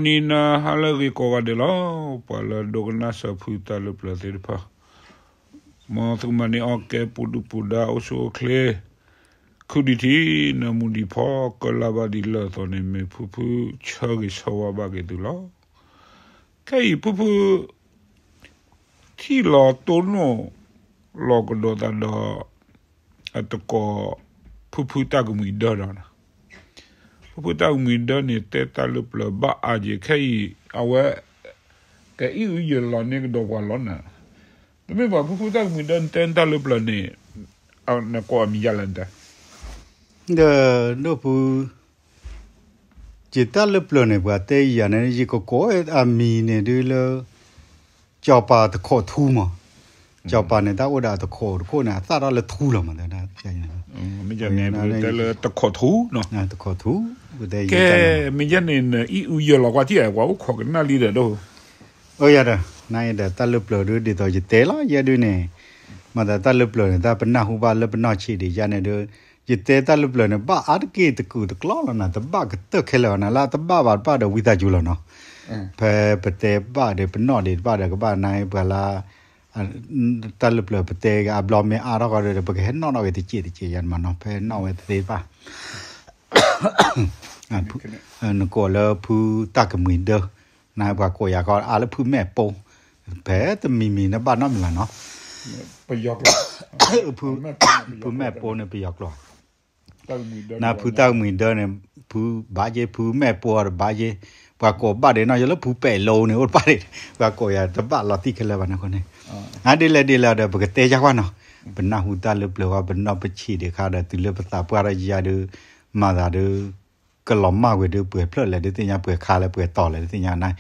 နံၤနၤဟါလၢအဂ့ၤကိးဂၤဒဲးလီၤ. ပှၤလၢဒိကနၣ်စၢၤဖုတၢ်လၢပျၢၤသ့ၣ်တဖၣ်, မ်သုကမၤန့ၢ်အီၣ်ကဲ ပူၤဒုၣ်ပူၤဒါ အိၣ်ဆူၣ်အိၣ်ချ့ ခုဒံးထံး နၢမူဒံးဖီ ကလၢ်ဘၣ်ဒံးလၢာ်အသိးန့ၣ် မ့ၢ်ဖုဖုဆၢဂ့ၤဆၢဝါဘၣ်က့ၤသုလီၤ. ခဲအံၤဖုဖု ထံၣ်လီၤတိၢ်နီၣ်လီၤကဒီးသးဒီး အတကိး ဖုဖုတၢ်ကမှံၤဒၢဒီး, ဖုဖုတၢ်ကမှံၤဒၢန့ၣ် တဲတၢ်လၢပျၢၤဘၣ်အါက့ၤ ခဲအံၤ အဝဲ ကအံၣ်အုယၢၤလီၤန့ၢ်ကဒီးပှၤလီၤနၤ. တမ့ၢ်ဘၣ် ဖုဖုတၢ်ကမှံၤဒၢ နတဲတၢ်လၢပျၢၤန့ၣ် နကိးအမံၤယါလဲၣ်နတဲ ဒီး ဒိၣ်ဖု ယတၢ်လၢပျၢၤန့ၣ် ပှၤတဲယၤန့ၣ် ယကကိးအမံၤန့ၣ်ဒုလၢ ကၠီၤပၤတခိးထူမး, ကၠီၤပၤန့ၣ် တၢ်အိၣ်ဒီးအတခိးတခိးန့ၣ် အသၣ်ထီၣ်လၢထူလီၤမး, မ့ၢ်ယါန့ၣ် ပတဲလၢတခိးထူ, တခိးထူ, ကဲ မ့ၢ်ယါန့ၣ်နအံၣ်အုယၢၤလီၤကွၢ်ထံၣ်ဧါ ပှၤအိၣ်ခိးကနၣ်လံဒီးဒိၣ် အၢယၤဒီး နအံၤဒီးတၢ်လၢပျၢၤဒု ဒ်သိးယတဲလီၤယဲဒုန့ၣ်, မၤသးတၢ်လၢပျၢၤန့ၣ် တၢ်ပနၢ်ဟူဘၣ်လၢပနီၢ်ဆံးဒံးယါန့ၣ်ဒု, ယတဲတၢ်လၢပျၢၤန့ၣ် ဘၣ်အါတက့ၢ်တကူာ်တကျီလီၤနၤ, တဘၣ်ကတၢၢ်ခဲလၢာ်အီၤနၤ, လၢတဘၣ်ဘၣ်တဘၣ်ဒီးဝံသးစူၤလီၤနီၤ. ဖဲပတဲဘၣ်ဒီးပနီၣ်ဒံးတဘၣ်ဒီးကဘၣ်နၤပှၤလၢ တၢ်လၢပျၢၤပတဲဂ့ၤအဘျီမ့ၢ်အါထီၣ်ဃီဒီး ပကဟဲနီၣ်ထီၣ်ဂ့ၤတစဲးတစဲးယါန့ၣ်မးနီၤ, ဖဲနီၣ်ဝဲတသ့ဘၣ် နကိးလၢဖုတၢ်ကမှံၤဒၢ, နပှၤကိးယၤဃီအါလၢဖုမဲာ်ပိ, ဖဲတမံၤမံၤနဘၣ်နီတမံၤလီၤနီၤ, ဖုမဲာ်ပိန့ၣ်ပယီၤကျိာ်, နဖုတၢ်ကမှံၤဒၢန့ၣ် ဖုဘၣ်ယ့ ဖုမဲာ်ပိဒီးဘၣ်ယ့, ပှၤကိးဘၣ်ဒဲးနီၢ်ယလၢဖုပဲာ်လိန့ၣ် အိၣ်တဘၣ်ဒံး, ပှၤကိးယၤတဘၣ်လီၤတံၢ်ခဲလၢာ်ဘၣ်န့ၣ်အဃိန့ၣ်, အဒ်လဲၣ်ဒ်လဲၣ်ဒီး ပကတဲယါကွၢ်နီၤ, ပနၢ်ဟူတၢ်လၢပျၢၤဃီ ပနီၢ်ပဆံးဒံးခါဒီး တုၤလၢပသးပှၢ်ထီၣ်ယါဒု မၤသးဒု ကလီၤမၢ်ကွံာ်ဒု ပှဲၤဖျၢၣ်လဲၣ်ဒု သ့ၣ်ညါ ပှဲၤခါလၢပှဲၤတီၤလဲၣ်ဒု သ့ၣ်ညါနၤ,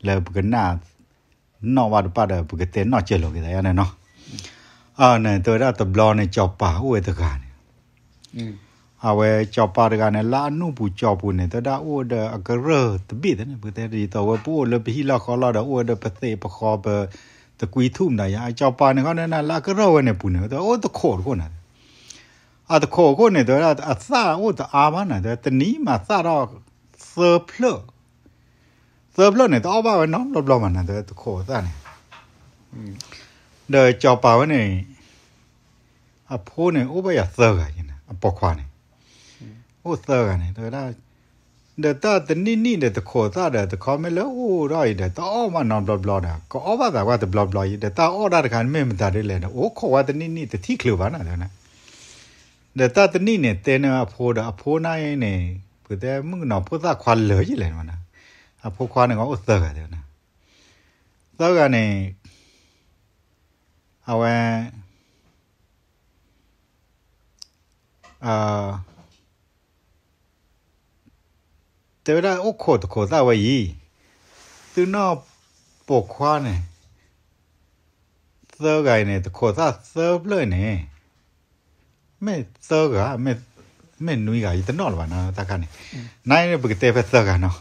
လၢပကနၣ်နီၣ်ဘၣ်တဘၣ်ဒီး ပကတဲနီၣ်စၢၤလိာ်က့ၤသးယါန့ၣ်နီၤ. အန့ၣ် တဲဝဲဒၣ်တဘျီန့ၣ် ကၠီၤပၤအိၣ်ဝဲတဂၤန့ၣ်, အဝဲကၠီၤပၤတဂၤန့ၣ် လၢအနူၢ်ပူၤကၠီၤပူၤန့ၣ် တဲဝဲဒၣ်အိၣ်ဝဲဒီးအကရၢၢ်တဘ့ၣ်န့ၣ် ပကတဲဒ်သိးဝဲပအိၣ်လၢပဟံၣ်လီၢ်ဃီလီၢ်ဒီး အိၣ်ဝဲဒီးပသ့ၣ်ပဃီပ တကွံထူၣ်မတၤယါ အကၠီၤပၤန့ၣ်ဃီန့ၣ် လၢအကရၢၢ်ဝဲန့ၣ်ပူၤန့ၣ် တဲအိၣ်တခိးတခိးန့ၣ် အတခိးခိၣ်န့ၣ် တဲဝဲဒၣ်အသၣ်အိၣ်တအါဘၣ်န့ၣ် တဲတနံၤမးသၣ်ထီၣ်သၢဖျၢၣ်, သၢဖျၢၣ်န့ၣ် တအီၣ်ဘၣ်ဝဲနီတဘျီဘျီမးန့ၣ် တဲတခိးသၣ်န့ၣ်, ဒီးကၠီၤပၤဝဲန့ၣ် အဖိန့ၣ် အိၣ်ဘၣ်ယၤသၢဂၤန့ၣ် အပိာ်ခွါန့ၣ်, အိၣ်သၢဂၤန့ၣ် တဲဝဲဒၣ် ဒီးတၢ်တနံၣ်နံၣ်ဒီးတခိးသၣ်ဒီး တခီမ့ၢ်လၢအိၣ်ဒီးအံၤဒီး တအီၣ်ဘၣ်နီတဘျီဘျီဒီး ကအီၣ်ဘၣ်သးကွၢ်တဘျီဘျီအံၤ ဒီးတၢ်အီၣ်တၢ်တခါန့ၣ်မ့ၢ်မတၤဒ်လဲၣ်ဒီး အိၣ်ခိးဝဲတနံၣ်နံၣ်တထံၣ်ချုးဘၣ်န့ၣ် တဲဝဲဒၣ်, ဒီးတၢ်တနံၣ်န့ၣ် တဲန့ၢ်အဖိဒီး အဖိန့ၣ်အံၤန့ၣ် ပကတဲမုၣ်ကနီၤဖိသၣ်ခွါလၢာ်ယလဲၣ်န့ၣ်, အဖိခွါန့ၣ်ကအိၣ်သၢဂၤတဲဝဲဒၣ်, သၢဂၤန့ၣ် အဝဲ တဲဝဲဒၣ်အိၣ်ခိးတခိးသၣ်ဝဲအံၤ, သုနီၢ်ပိာ်ခွါန့ၣ် သၢဂၤအံၤန့ၣ် တခိးသၣ်သၢဖျၢၣ်န့ၣ် မ့ၢ်သၢဂၤ မ့ၢ်နွံဂၤ ယတနီၣ်လၢၤဘၣ်နီၤ တၢ်ခါန့ၣ်, နၤအံၤန့ၣ် ပကတဲဖဲသၢဂၤနီၤ,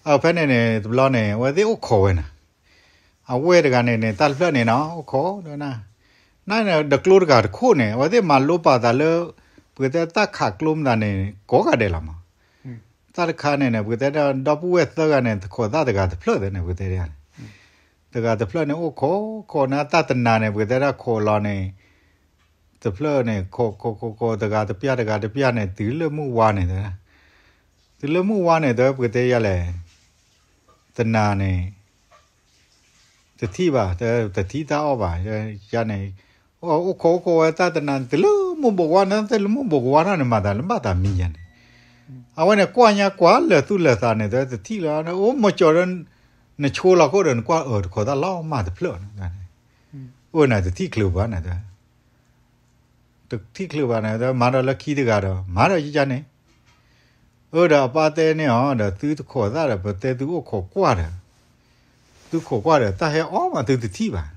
အဖဲန့ၣ်န့ၣ် တဘျီန့ၣ် အဝဲသ့ၣ်အိၣ်ခိးဝဲနီၤ အဝဲၢ်တဂၤန့ၣ်န့ၣ် တၢ်တဖျၢၣ်န့ၣ်နီၤ အိၣ်ခိး နၤန့ၣ် ဒီးကျိတဂၤတခိၣ်န့ၣ် အဝဲသ့ၣ်မၤလိပာ်သးလၢ ပကတဲတၢ်ခးကျိမတၤန့ၣ် ကိးဂၤဒဲးလီၤမး, တၢ်တခါန့ၣ်န့ၣ် ပကတဲဒီပုၢ်ဝဲၢ်သၢဂၤန့ၣ် တခိးသၣ်တဂၤတဖျၢၣ်သ့န့ၣ် ပကတဲန့ၣ် တဂၤတဖျၢၣ်န့ၣ် အိၣ်ခိးခိးန့ၣ် တၢ်တနၤန့ၣ် ပကတဲဒၣ်ခိးလီၤန့ၣ် တဖျၢၣ်န့ၣ် ခိးခိးခိးခိး တဂၤတပျၢ်တဂၤတပျၢ်န့ၣ် တုၤလၢမုၢ်ဝါန့ၣ် တုၤလၢမုၢ်ဝါန့ၣ် တဲပကတဲယၤလဲၣ် တနၤန့ၣ် တထံၣ်ဘၣ် တထံၣ်တၢ်အီၣ်ဘၣ် ယၤန့ၣ် အိၣ်ခိးအိၣ်ခိးဝဲတၢ်တနၤ တုၤလၢမုၢ်ဘိးဝါန့ၣ် တုၤလၢမုၢ်ဘိးဝါန့ၣ် နမၤသးလၢဘၣ်တၢ်မံယၤန့ၣ် အဝဲန့ၣ် ကွၢ်ညါကွၢ်လၢာ်သူၣ်လၢာ်သးန့ၣ် တထံၣ်လၢၤ အိၣ်မ့ၢ်ကၠီၤဒီး နဆိလီၤခိၣ်ဒီး နကွၢ်အၢ တခိးသၣ်လီၤမၢ်တဖျၢၣ်န့ၣ် အိၣ်န့ၣ် တထံၣ်ချုးဘၣ်န့ၣ် တထံၣ်ချုးဘၣ်န့ၣ် မၤဒီးလၢခံတဂၤဒီး မၤဒီးယကန့ၣ် အၢဒီးအပၢ်တဲန့ၢ်အီၤဒီး သုတခိးသၣ်ဒီး ပတဲသုအိၣ်ခိးကွၢ်ဒီး သုခိးကွၢ်ဒီး တၢ်ဟဲအီၣ်မးသုတထံၣ်ဘၣ်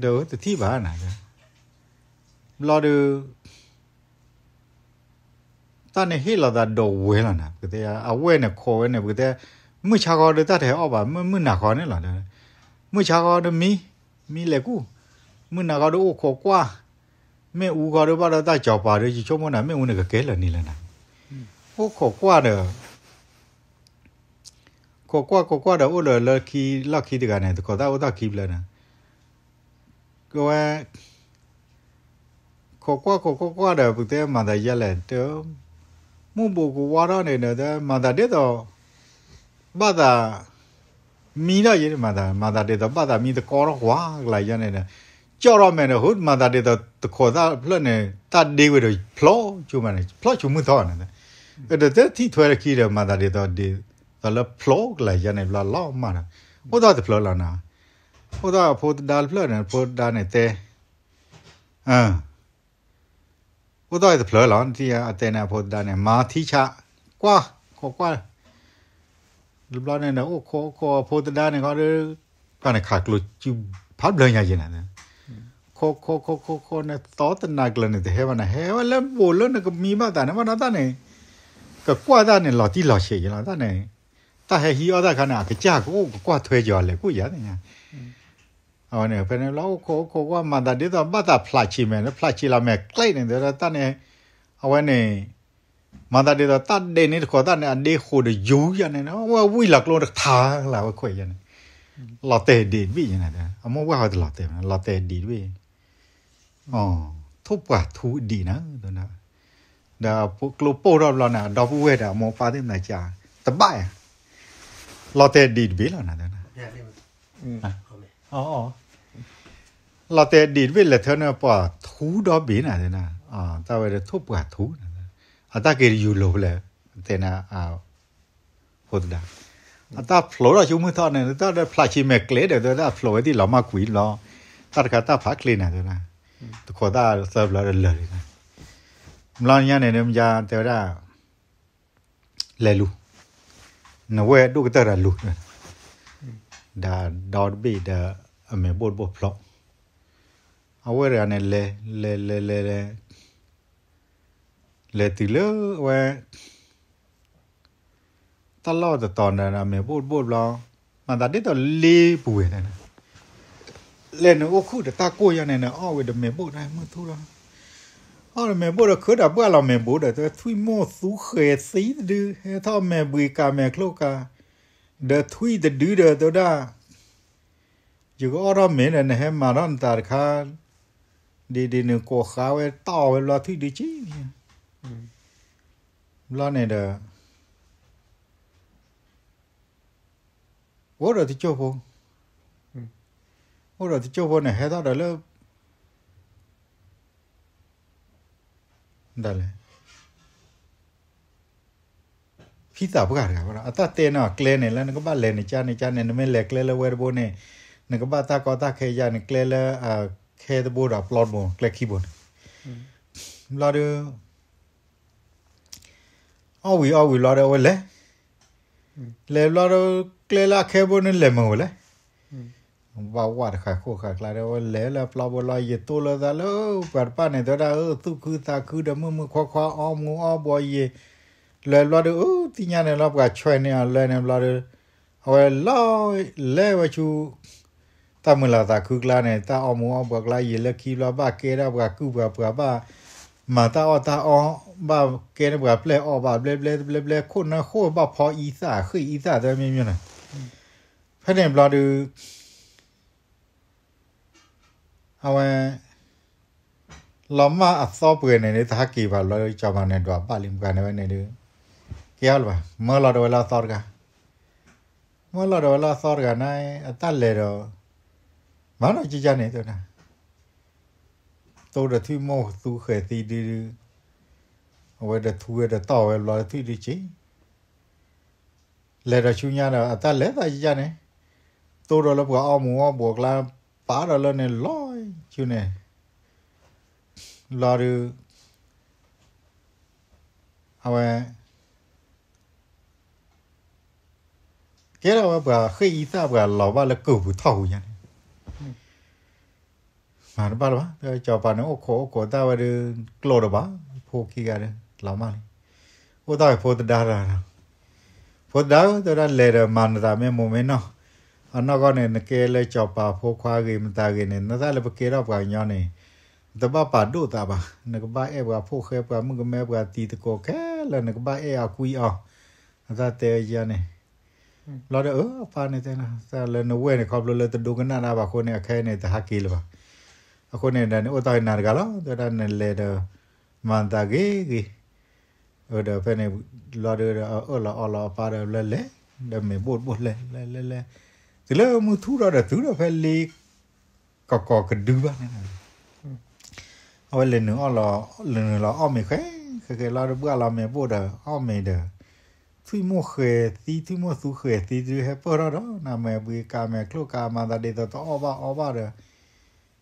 ဒီးတထံၣ်ဘၣ်န့ၣ် ဘျီဒီး တၢ်န့ၣ်ဟ့ၣ်လီၤသးဒီးဝဲလီၤနၤ ပကတဲ အဝဲၢ်န့ၣ်ခိးဝဲန့ၣ် ပကတဲ မုၢ်ဆါဃီဒီးတၢ်တဟဲအီၣ်ဘၣ် မုၢ်မုၢ်နၤဃီန့ၣ်လီၤ မုၢ်ဆါဃီဒီးမံ မံလဲၤကူၣ် မုၢ်နၤဃီဒီးအိၣ်ခိးကွၢ် မ့ၣ်အူဃီဒီးဘၣ်ဒီးတၢ်ကၠီၤပၤဒီး ယဆိကမိၣ်နၤ မ့ၣ်အူန့ၣ်ကကဲလၢာ်န့ၣ်လၢနၤ အိၣ်ခိးကွၢ်ဒီး ခိးကွၢ်ခိးကွၢ်ဒီးအိၣ်ဒီးလၢခံလီၢ်ခံတဂၤန့ၣ် တခိးသၣ်အိၣ်ထီၣ်ခံဖျၢၣ်န့ၣ်, ကဝဲ ခိးကွၢ်ခိးကွၢ်ကွၢ်ဒီးပတဲမၤသးယဲလဲၣ်, တမူၢ်ဘူးကဝါထီၣ်န့ၣ်ဒီး မၤသးဒ်သိး ဘၣ်သး မံထီၣ်ယဲ မၤသး မၤသးဒ်သိးဘၣ်သးမံသကိးထီၣ်ကွၢ် ကလါယဲန့ၣ်ဒီး ကၠီၣ်ထီၣ်မဲာ်ဒီး ဟူးမၤသးဒ်သိးတခိးသၣ်ဖျၢၣ်န့ၣ် တၢ်ဒ့ဝဲဒီးဖျိကၠူမးန့ၣ် ဖျိကၠူမုၢ်ထီၣ်န့ၣ်, ဒီးတထံၣ်ထွဲတခံဒီး မၤသးဒ်သိးဒ်သိးလၢဖျိကလါယဲန့ၣ် ဘျီလီၤမၢ်ဒီး အိၣ်ထီၣ်တဖျၢၣ်လီၤနီၤ, အိၣ်ထီၣ်အဖိတဒါတဖျၢၣ်န့ၣ် ဖိတဒါန့ၣ်တဲ အိၣ်ထီၣ်အံၤတဖျၢၣ်လီၤ, အတဲန့ၣ်အဖိသဒါန့ၣ် မၤထံဆး ကွၢ် ခိးကွၢ်, တဘျီန့ၣ်ဒီး အိၣ်ခိးအိၣ်ခိးအဖိသဒါန့ၣ် ခီဒီး ပှၤန့ၣ်ခးကျိၤစုဖးဘျၢညါယဲန့ၣ်, ခိးခိးခိးခိးခိးန့ၣ် သီတနၤကျၢၤန့ၣ် တဟဲဘၣ်န့ၣ် ဟဲဝဲလၢဘူးလၢနကမံဘၣ်သးန့ၣ် ဘၣ်နီၢ်သးန့ၣ် ကကွၢ်သးန့ၣ် လီၤတံၢ်လီၤဆဲးယဲလီၤ, သးန့ၣ် တၢ်ဟဲဟံးအီၣ်သးခါန့ၣ် အကစၢ်ကအိၣ်ကကွၢ်ထွဲကီၤလဲၤကူၣ်ယၤသ့ၣ်ညါ အဝဲန့ၣ် ဖဲန့ၣ်ဘျီ အိၣ်ခိးအိၣ်ခိးကွၢ် မၤသးဒ်သိးဘၣ်သးဖျးဆံးမဲာ် ဖျးဆံးလီၤမဲာ်ကျဲန့ၣ် တဲဝဲဒၣ်တၢ်န့ၣ် အဝဲန့ၣ် မၤသးဒ်သိးတၢ်ဒဲးန့ၣ်တခိးသၣ်န့ၣ် အဒ့ဃိးဒီးယူၤယါန့ၣ် အဝဲဝံၣ်လီၤကျိတထါလၢအဝဲခွဲးယါန့ၣ် လီၤတဲာ်ဒံးတဘ့ၣ်ယါန့ၣ် အမိၢ်ဝဲၢ်ဟီတလီၤတဲာ် လီၤတဲာ်ဒံးတဘ့ၣ် ထိၣ်ပှာ်ထူအဒံးနၤ ဒီးကျိပိၢ်ထီၣ်ဘျီန့ၣ် အဒီပုၢ်ဝဲၢ်ဒီးအမိၢ်ပၢ်သ့ၣ်မနၤက တဘၣ်ယါ လီၤတဲာ်ဒံးတဘ့ၣ်လီၤနၤ လီၤတဲာ်ဒံးတဘ့ၣ်လဲၤထၢန့ၣ် ပှၤထူဒီဘ့ၣ်နၤ တၢ်ဝဲဒီးထိၣ်ပှာ်ထူနၤ အတၢ်က့ၤတယူၤလိၤဖဲလဲၣ် တဲနၤ ဖိသဒါ အတၢ်ဖျိးထီၣ်ဆူမုၢ်ထီၣ်န့ၣ် တၢ်ဒီးဖျးဆံးမဲာ်ကျဲဒီး တၢ်ဖျိးဝဲသ့ၣ်လီၤမၢ်ကွံာ်ဘျီ တၢ်တခါတၢ်ဖးချ့နၤ တခိးသၣ်သၢဘျီဒီးလၢာ်လံ ဘျီညါန့ၣ် မ့ၢ်ယါတဲဝဲဒၣ် လဲၤလူၤ နဝဲၢ်ဒိၣ်ကတၢၢ်ဒီးလူၤ ဒီးဒီတဘ့ၣ်ဒီး အမဲာ်ဘိၣ်တဘိၣ်ဖျိး အဝဲတဂၤန့ၣ် လဲၤ လဲၤ လဲၤ လဲၤ လဲၤ လဲၤတုၤလၢအဝဲ တၢ်လီၢ်တတီၤဒီး အမဲာ်ဘိၣ်တဘိၣ်ဘျီ မၤသးဒ်သိးလ့ပူၤဝဲန့ၣ် လဲၤနုာ်အိၣ်ခူၣ်ဒီးတၢ်ကိၢ်ယါန့ၣ် နအီၣ်ဝံၤဒီးမဲာ်ဘိၣ်တၢ်မုၢ်ထူလီၤ အီၣ်ဒီးမဲာ်ဘိၣ်ဒီး ခုးဒီးပှၢ်လီၤမဲာ်ဘိၣ်ဒီး တထွံၣ်မိၢ်သူဃဲၤသံတဒု ဟဲထီၣ်မဲာ်ဘှံးကးမဲာ်ချိကး ဒီးထွံၣ်တဒုဒီး တဲဝဲဒၣ် ယကအီၣ်ထီၣ်မ့ၤဒီး နဟဲမၤထီၣ်နသးတခါ ဒ်ဒ်နကိးဃါဝဲတီၢ်ဝဲဘျီထွံၣ်ဒုက့ ဘျီန့ၣ်ဒီး အိၣ်ဒီးတကၠိၢ်ဖိ, အိၣ်ဒီးတကၠိၢ်ဖိန့ၣ် ဟဲထီၣ်ဒီးလၢ ဒ်လဲၣ် ဖံသးပှၢ်တဂၤဘၣ်ဒီး အတၢ်တဲန့ၣ်အီၤကျဲန့ၣ် လၢနကဘၣ်လဲၤနကၠါနကၠါန့ၣ် နမ့ၢ်လဲၤကျဲလၢဝဲတဘိန့ၣ် နကဘၣ်တၢ်ကီတၢ်ခဲယါန့ၣ် ကျဲလၢ ခဲတဘိဒီးပျီတဘိ ကျဲခံဘိန့ၣ် ဘျီဒီး အီၣ်ဝံၤအီၣ်ဝံၤဘျီဒီး အဝဲလဲၤ, လဲၤဘျီဒီး ကျဲလၢအခဲဘိန့ၣ်လဲၤမုာ်ဝဲလဲၣ်, ဘၣ်ဝဲတဃာ်ခိၣ်ဃာ်ကျါဒီး အဝဲလဲၤလၢပျီဘိလီၤ ယတိၢ်လၢသးလၢ ပှၤတဖၣ်န့ၣ် တဲဝဲဒၣ် အသူၣ်ခုသးခုဒီး မုၢ်မုၢ်ခွါခွါ အီၣ်မူအီၣ်ဘှီယံၤ, လဲၤဘျီဒီး အသ့ၣ်ညါန့ၣ်လီၤ ပှၤဆွဲးန့ၢ်အီၤလဲၤန့ၣ်ဘျီဒီး အဝဲလီၤ လဲၤဝဲဆူ တၢ်မုာ်လၤသးခုကျါန့ၣ် တၢ်အီၣ်မူအီၣ်ဘှီကျါ ယံာ်လၢခံဘျီ ဘၣ်ကဲဒၣ်ပှၤကုၢ်ပှၤပှၤ ဘၣ်မၤတၢ်အီၣ်တၢ်အီ ဘၣ်ကဲန့ၢ်ပှၤပျဲၢ်အီၣ်ဘၣ်ဘျဲဘျဲဘျဲဘျဲ ခိၣ်နၢဃိၣ်ဘၣ်ဖီအံသၣ် ဃ့ၢ်အံသၣ်သၢမံၤမံၤန့ၣ်, ဖဲန့ၣ်ဘျီဒီး အဝဲ လီၤမၢ်အသီပှဲၤန့ၣ် တဟးက့ၤဘၣ်ဘျီ ကၠီၤပၤန့ၣ် ဒွးဘၣ်လံ ပှၤန့ၣ်ဝဲန့ၣ်ဒီး ကဲအီၤလၢၤဘၣ် မၢလီၤဒီးဝဲလၢအသီတဂၤ, မၢလီၤဒီးဝဲလၢအသီတဂၤန့ၣ် အတၢ်လဲၤဒီး မၤနီၢ်ကကၢ်န့ၣ် တဲဝဲဒၣ် တိၢ်ဒီးထွံၣ်မိၢ်သူဃဲၤသံဒုဒု အဝဲဒီးထူဝဲဒီးတီၢ်ဝဲဘျီထွံၣ်ဒုက့ၤ လဲၤဒီးဆူညါဒီး အတၢ်လဲၤသးယယါန့ၣ်, တိၢ်ဒီးလၢပှၤအီၣ်မူအီၣ်ဘှီးကျါ ပာ်ဒီးလၢန့ၣ် လီၤဆူန့ၣ်, လီၤဒီး အဝဲ ကဲထီၣ်ဝဲပှၤဃ့ၢ်အံသၣ်ပှၤလီၤဘၣ်လၢကုၢ်ပူၤထီၣ်ပူၤညါန့ၣ် မၤတဘၣ်လၢၤဘၣ်, ကၠီၤပၤန့ၣ် အိၣ်ခိးအိၣ်ခိးတၢ်ဝဲဒီး ကျိတဘၣ်, ဖိခံဂၤဒီး လီၤမၢ်လံ, အိၣ်တၢ်ဝဲဖိသဒါဒီး, ဖိသဒါဧၢ တဲဝဲဒၣ် လဲၤဒီးမၤနသးမ့ၢ်မိၢ်မ့ၢ်နီၢ်, အနီၢ်ကီၢ်န့ၣ် နကဲလၢကၠီၤပၤဖိခွါဂ့ၤ မတၤဂ့ၤန့ၣ် နသးလၢပကဲထီၣ်ပှၤကညီန့ၣ် နတဘၣ်ပာ်ဒိၣ်သးဘၣ်, နကဘၣ်အဲၣ်ပှၤဖိၣ်ဃဲ ပှၤမုၣ်ကမဲ ပှၤတံၤသကိးခဲလၢာ် နကဘၣ်အဲၣ်အီၤကွံအီၤ, နသးတဲဝဲယၤန့ၣ် ဘျီဒီးအပၢ်န့ၣ်တဲ တၢ်လၢနဝဲၢ်န့ၣ် ခီဖျိလၢတဒိကနၣ်တၢ်ဘၣ်အဃိန့ၣ် အခဲအံၤန့ၣ် တဟးက့ၤလၢၤဘၣ်. အဃိန့ၣ်ဒီးန့ၣ် အိၣ်တ့ၢ်နၤတဂၤလီၤ တဲဝဲဒၣ် နလဲၤဒီး မၤသးဂ့ၤဂ့ၤ ဒီးဖဲန့ၣ် ဘျီဒီးအၢၣ်လီၤအီလီၤအပၢ်ဒီး လဲၤလဲၤ ဒီးမ့ၢ်ဘိၣ်တဘိၣ်လဲၤလဲၤလဲၤလဲၤ တုၤလၢမုၢ်ထူၣ်ထီၣ်ဒီး တုၤဒီးဖဲလ့ ကီၢ်ကီၢ်ကဒုဘၣ်န့ၣ် အဝဲလဲၤနုာ်အီၣ်လီၤ လဲၤနုာ်လီၤအီၣ်မ့ၤဃဲ ဃဲဃဲလီၤဒီး ဘှၣ်လီၤမ့ၤဘိၣ်ဒီး အီၣ်မ့ၤဒီး ထွံၣ်မိၢ်ဃဲၤသံ ထွံၣ်မိၢ်သူဃဲၤသံ တုၤဟဲပၢၢ်ထီၣ်ဒီး နမဲာ်ဘှံးကးမဲာ်ချိၣ်ကး မၤသးဒ်သိးတအီၣ်ဘၣ်အီဘၣ်ဒီး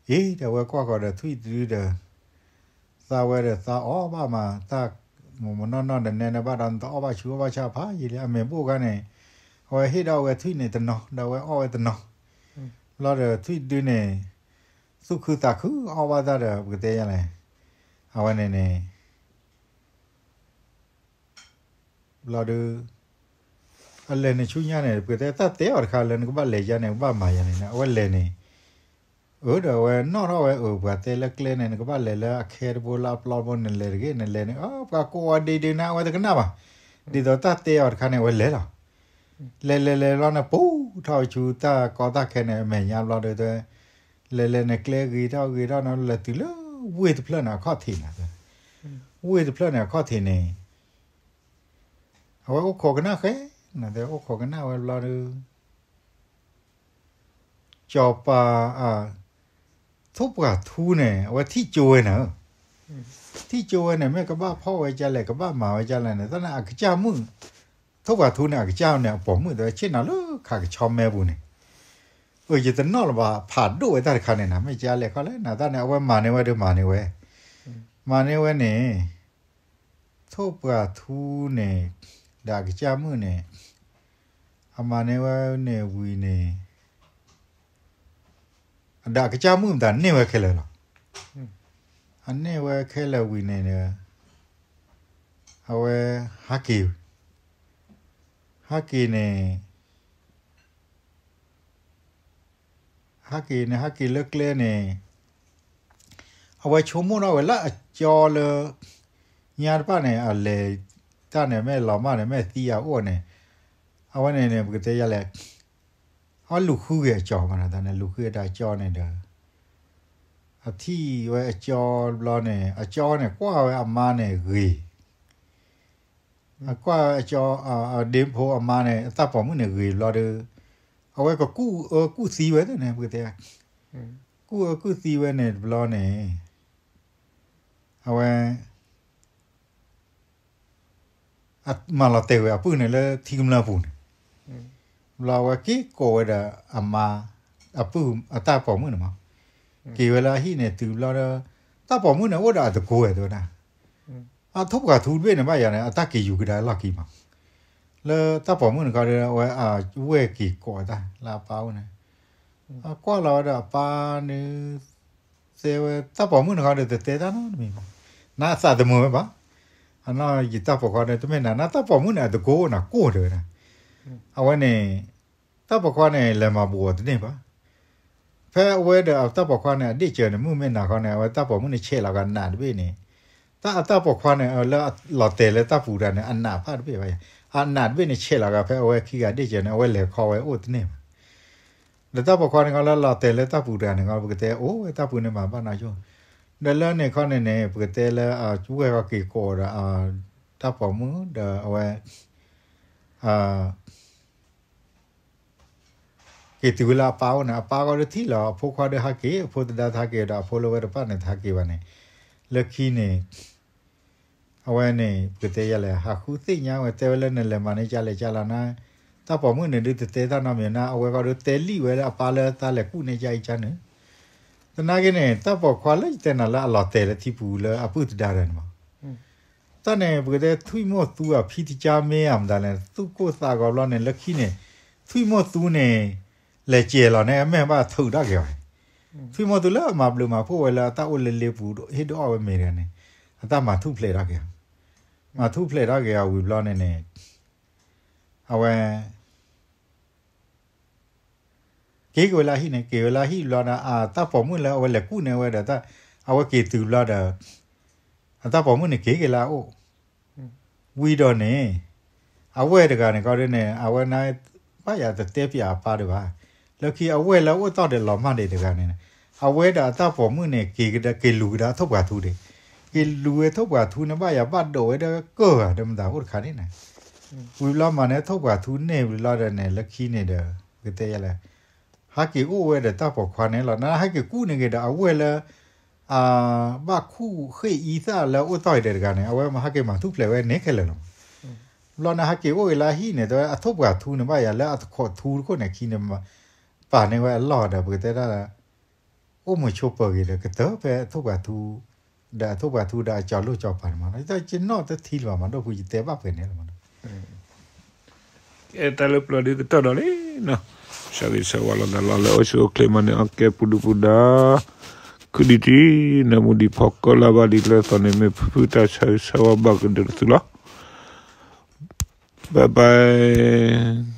အ့ ဒီးဝဲကွၢ်ဃီၤဒီး ထွံၣ်တဒုဒီး သးဝဲဒီးသးအီၣ်ဘၣ်မး တၢ်မနီၢ်နီၢ်ဒီးနဲန့ၣ်ဘၣ်ဒီး နတအီၣ်ဘၣ်ဆူးအီၣ်ဘၣ်ဆၣ်ဖးယံာ်လံ အမ့ၤဘိၣ်ခါန့ၣ် အဝဲဟ့ၣ်ဒီးအဝဲထွံၣ်န့ၣ်တနီၤ ဒီးအဝဲအီၣ်ဝဲတနီၤ ဘျီဒီးထွံၣ်တဒုန့ၣ် သူၣ်ခုသးခုအီၣ်ဘၣ်တၢ်ဒီး ပကတဲယၤလဲၣ် အဝဲန့ၣ်န့ၣ် ဘျီဒီး အလဲၤန့ၣ်ဆူညါန့ၣ် ပကတဲတၢ်တဲအီၤတခါလၢ နကဘၣ်လဲၤယါန့ၣ် ကဘၣ်မၤယါန့ၣ် အဝဲလဲၤန့ၣ် အၢ ဒီးအဝဲနီၣ်ထီၣ်ဝဲအၢ ပှၤတဲလၢကျဲန့ၣ် နကဘၣ်လဲၤလၢအခဲတဘိလၢအပျီတဘိ နလဲၤတဂ့ၤ နလဲၤန့ၣ် အၢ ပှၤကိးအီၤဒ့ဒ့နၤ အဝဲတကနၣ်ဘၣ် ဒ်သိးတၢ်တဲအီၤတခါန့ၣ် အဝဲလဲၤလီၤ လဲၤလဲၤလဲၤလီၤန့ၣ် ပူၤထီၣ်ဝဲဆူတၢ်ကီတၢ်ခဲန့ၣ် အမဲာ်ညါဘျီဒီး လဲၤလဲၤန့ၣ် ကျဲဂ့ၤထီၣ်ဂ့ၤထီၣ်န့ၣ် လဲၤတုၤလၢဝ့ၢ်တဖျၢၣ်န့ၣ် အခီၣ်ထံးန့ၣ် ဝ့ၢ်တဖျၢၣ်န့ၣ် အခီၣ်ထံးန့ၣ် အဝဲအိၣ်ခိးကနၣ်ဃဲ အိၣ်ခိးကနၣ်ဝဲဘျီဒီး ကၠီၤပၤ ထိၣ်ပှာ်ထူန့ၣ် အဝဲထံၣ်ကၠိဝဲန့ၣ် ထံၣ်ကၠိဝဲန့ၣ် မ့ၢ်ကဘၣ်ဖီၣ်ဝဲကၢ်လဲၣ် ကဘၣ်မၤဝဲကၢ်လဲၣ်န့ၣ် တၢ်န့ၣ်အကစၢ်မုၣ် ထိၣ်ပှာ်ထူန့ၣ် အကစၢ်န့ၣ် အပိာ်မုၣ်တဲ ဆ့ၣ်နီၤလၢခးကဆီမဲပူၤန့ၣ် အၢ ယတနီၣ်လၢၤဘၣ် ဖးဒိၣ်ဝဲတၢ်တခါန့ၣ်နၤ မ့ၢ်ကၢ်လဲၣ်ခီလဲၣ် နတၢ်န့ၣ် အဝဲမၤန့ၢ်ဝဲဒီးမၤန့ၢ်ဝဲ မၤန့ၢ်ဝဲန့ၣ် ထိၣ်ပှာ်ထူန့ၣ် ဒီးအကစၢ်မုၣ်န့ၣ် အမၤန့ၢ်ဝဲန့ၣ်ဝံၤန့ၣ် ဒီးအကစၢ်မုၣ်မတၤန့ၢ်ဝဲခဲလၢာ်လီၤ. အန့ၢ်ဝဲခဲလၢာ်ဝံၤန့ၣ်ဒီး အဝဲဟးက့ၤ ဟးက့ၤန့ၣ် ဟးက့ၤန့ၣ် ဟးက့ၤလၢကျဲန့ၣ် အဝဲဆိကမိၣ်ထီၣ်ဝဲလၢအကၠီလၢ ညါတဖၣ်န့ၣ် အလဲၤတၢ်န့ၣ် မ့ၢ်လီၤမၢ်န့ၣ် မ့ၢ်သံအအိၣ်န့ၣ် အဝဲန့ၣ်န့ၣ် ပကတဲယၤလဲၣ် အဝဲလူၤဃုက့ၤအကၠီမး တၢ်န့ၣ် လူၤဃုက့ၤဒီးအကၠီန့ၣ်ဒီး အထံၣ်ဝဲအကၠီဘျီန့ၣ် အကၠီန့ၣ် ကွၢ်ဝဲအမါန့ၣ်ဂ့ၤ အကွၢ်ဝဲအကၠီ ဒ့ဖိအမါန့ၣ် အတၢ်ပိာ်မုၣ်န့ၣ်ဂ့ၤဘျီဒီး အဝဲကကူၣ်အၢကူၣ်သံဝဲန့ၣ် ပကတဲ ကူၣ်အၢကူၣ်သံဝဲန့ၣ်တဘျီန့ၣ် အဝဲ မၤလီၤတဲာ်ဝဲအပုၢ်န့ၣ်လၢထံကမျၢၢ်ပူၤန့ၣ် ဘျီအဝဲက့ၤကိးဝဲဒီးအမါ အပုၢ်အတၢ်ပိာ်မုၣ်န့ၣ်မး က့ၤဝဲလၢအဟံၣ်န့ၣ်တုၤဘျီဒီး တၢ်ပိာ်မုၣ်န့ၣ် အိၣ်ဒီးအတကိးဝဲတဲဝဲဒၣ် အထိၣ်ပှာ်ထူတဘ့ၣ်န့ၣ်ဘၣ်ယၤန့ၣ် အတၢ်က့ၤယူၤကဒါလီၢ်ခံမး လၢတၢ်ပိာ်မုၣ်န့ၣ်ခီဒီး အဝဲအဝဲၢ်က့ၤကိးအတၢ်လၢအပၢ်အိၣ်န့ၣ် အကွၢ်လီၤဝဲဒီးအပၢ်န့ၣ် တဲဝဲတၢ်ပိာ်မုၣ်န့ၣ်ခီဒီး တတဲတၢ်နီတမံၤဘၣ် နအသးတမုာ်ဝဲဘၣ် အနီၢ်ယတၢ်ပိာ်ခွါဒီး တမ့ၢ်နၤ နတၢ်ပိာ်မုၣ်န့ၣ် အတကိးနၤကိးတဲဝဲဒၣ် အဝဲန့ၣ် တၢ်ပိာ်ခွါန့ၣ် လဲၤမၤဘူးအီၤတန့ၢ်ဘၣ် ဖဲအဝဲဒီးအတၢ်ပိာ်ခွါန့ၣ် အဒ့ၣ်စၢၤန့ၣ် မုၢ်မ့ၢ်နၤခီန့ၣ် အဝဲတၢ်ပိာ်မုၣ်န့ၣ် ဆဲးလီၤကနးတဘ့ၣ်န့ၣ် တၢ်အတၢ်ပိာ်ခွါန့ၣ် လၢအလီၤတဲာ်လၢတၢ်ပူၤတဂၤန့ၣ် အနးဖးတဘ့ၣ်ဘၣ်ယၤ အနးတဘ့ၣ်န့ၣ် ဆဲးလီၤကဖဲအဝဲခံဂၤဒ့ၣ်စၢၤန့ၣ် အဝဲလဲၤခီဝဲအိၣ်တန့ၢ်ဘၣ် ဒီးတၢ်ပိာ်ခွါန့ၣ်ခီလၢလီၤတဲာ်လၢတၢ်ပူၤတဂၤန့ၣ်ခီ ပကတဲအိၣ်ဝဲတၢ်ပူၤန့ၣ်မၤဘၣ်နီၢ်ဆိ ဒီးလၢန့ၣ်ခီန့ၣ်န့ၣ် ပကတဲလၢအဝဲၢ်ခီက့ၤကိးဒီး တၢ်ပိာ်မုၣ်ဒီးအဝဲ က့ၤတုၤဝဲလၢအပၢ်အိၣ်န့ၣ် အပၢ်ဃီဒီးထံၣ်လီၤ အဖိခွါဒီးဟးက့ၤ အဖိသဒါတဟးက့ၤဒီး အဖိလၢဝဲတဖၣ်န့ၣ်တဟးက့ၤဘၣ်န့ၣ် လၢခံန့ၣ် အဝဲန့ၣ် ပကတဲယၤလဲၣ် ဟးဃုသ့ၣ်ညါဝဲ တဲဝဲလၢနလဲၤမၤန့ၢ်ကၢ်လဲၣ်ကၢ်လီၤနၤ တၢ်ပိာ်မုၣ်န့ၣ်ဒုးတတဲတၢ်နီတမံၤနၤ အဝဲဃီဒီးတဲလံဝဲလၢအပၢ်လၢတၢ်လဲၤကူၣ်န့ၢ်ကၢ်အံၤကၢ်န့ၣ် သနာ်က့န့ၣ် တၢ်ပိာ်ခွါလၢယတဲနၤလၢအလီၤတဲာ်လၢထံပူၤလၢအပုၢ်သဒါဒီးန့ၣ်မး တၢ်န့ၣ် ပကတဲထွံၣ်မိၢ်သူအဖံတကၢ်မ့ၢ်အမတၤလဲၣ် သူၣ်ကိၢ်သးဂီၤဘျီန့ၣ် လၢခံန့ၣ် ထွံၣ်မိၢ်သူန့ၣ် လဲၤစဲၤလီၤန့ၣ် အမဲာ်ဘၣ်ထုးထီၣ်က့ၤအီၤ ထွံၣ်မိၢ်သူလၢအမၤဘျုးမၤဖှိၣ်ဝဲလၢအတၢ်အိၣ်လၢလ့ပူၤ ဟ့ၣ်ဒုးအီၣ်ဝဲမ့ၤတဂၤန့ၣ် အတၢ်မၤထူၣ်ဖျဲးထီၣ်က့ၤအီၤ မၤထူၣ်ဖျဲးထီၣ်က့ၤအီၤဝံၤဘျီန့ၣ်န့ၣ် အဝဲ က့ၤက့ၤဝဲလၢအဟံၣ်န့ၣ် က့ၤဝဲလၢအဟံၣ်ဘျီဒီး အတၢ်ပိာ်မုၣ်လၢအဝဲလဲၤကူၣ်န့ၢ်ဝဲဒီး အဝဲက့ၤတုၤဘျီဒီး အတၢ်ပိာ်မုၣ်န့ၣ်က့ၤက့ၤလၢအအိၣ် ဝံၤဒီးန့ၣ် အဝဲၢ်တဂၤန့ၣ်ခီဒ်န့ၣ် အဝဲန့ၣ် ဘၣ်ယၤတတဲပၠးအပၢ်ဒံးဘၣ်. လၢခံအဝဲၢ်လၢအိၣ်တီၢ်ဒီးလီၤမၢ်ဒံးတဂၤန့ၣ်, အဝဲဒီးအတၢ်ပိာ်မုၣ်န့ၣ် က့ၤကဒါက့ၤလူၤကဒါအထိၣ်ပှာ်ထူဒံး, က့ၤလူၤဝဲထိၣ်ပှာ်ထူန့ၣ် ဘၣ်ယၤဘၣ်ဒိးဝဲဒီးကၢၢ်ဧါ ဒီးမတၤအိၣ်တခါန့ၣ်န့ၣ်, ဝံၤဘျီမးန့ၣ် ထိၣ်ပှာ်ထူန့ၢ်ဝံၤလီၤဒီးန့ၣ် လၢခံန့ၣ်ဒီး ပကတဲယဲလဲၣ် ဟးက့ၤအိၣ်ဝဲဒီးတၢ်ပိာ်ခွါန့ၣ်လီၤ. နဟးက့ၤကူၣ်န့ၢ်က့ၤဒီးအဝဲၢ်လၢ ဘၣ်ခူၣ်ဃ့ၢ်အံသၣ်လၢအိၣ်တီၢ်အံၤဒီးတဂၤန့ၣ် အဝဲမၤဟးက့ၤမၤထူၣ်ဖျဲးဝဲန့ၣ်ခဲလၢာ်လီၤ. ဘျီန့ၣ်ဟးက့ၤအိၣ်အံၤလၢအဟံၣ်န့ၣ် တဲဝဲအထိၣ်ပှာ်ထူန့ၣ် ဘၣ်ယၤလၢအတခိးထူတခိၣ်န့ၣ် ခံန့ၣ် ပာ်န့ၢ်ဝဲအလီၢ်ဒီး ပကတဲဒၣ် အိၣ်မုာ်ဆိးပၢၤဂ့ၤဒီး ကတၢၢ်ဖဲအထိၣ်ပှာ်ထူ ဒီးအထိၣ်ပှာ်ထူဒီးအကၠီလိၣ်ကၠီပၤန့ၣ်မး တၢ်ကနီၣ်တထံလၢၤဘၣ်မး ဒိၣ်ဖုယတဲဘၣ်ပှဲၤန့ၣ်လီၤမး အဲၣ်တၢ်လၢပျၢၤဒ်ကတီၢ်ဒီးလံနီၤ, ဆၢဂ့ၤဆၢဝါလီၤသးလီၤ လၢအိၣ်ဆူၣ်အိၣ်ချ့မးန့ၣ် အကဲပူၤဒုပူၤဒါ ခုဒံးတံၢ် နၢမူဒံးဖီကီၢ်လၢ်ဘၣ်ဒ်လဲၣ်သိးန့ၣ် မ့ၢ်ဖုဖုတၢ်ဆၢဂ့ၤဆၢဝါဘၣ်ကဒီးတသုလီၤ. Bye bye.